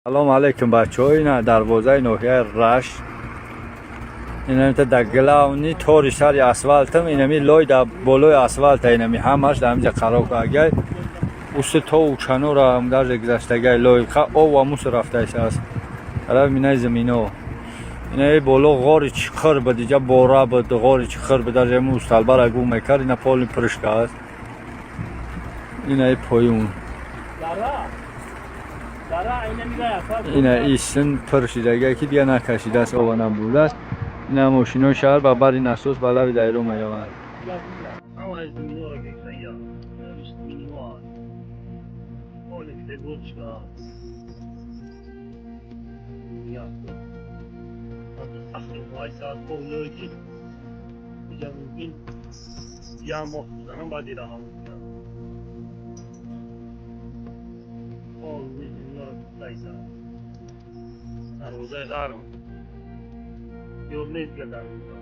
Салом алейкум, бачаҳо. Ина дарвозаи ноҳияи Рашт. Инамита да главный тори сари асфалтам, инами лой да болои асфалта, инами ҳамаш дар ҳамиҷа қарор кардагай. Усти то учанора даже гузаштагай лой, ова мусор рафтаист. Тарафи минаи замино. Инаи боло ғори чиқир буд, иҷа бора буд, ғори чиқир буд, даже ему усталбара гум мекард, ина полный пуришка аст. Инаи поюн. Ина исин пур шидагай, ки дига накашидааст, ова набурдааст. Ина мошинои шаҳр ба бари насос ба лаби дарё меёванд. Дарвозаи ғарм ёд нест га дарвоза.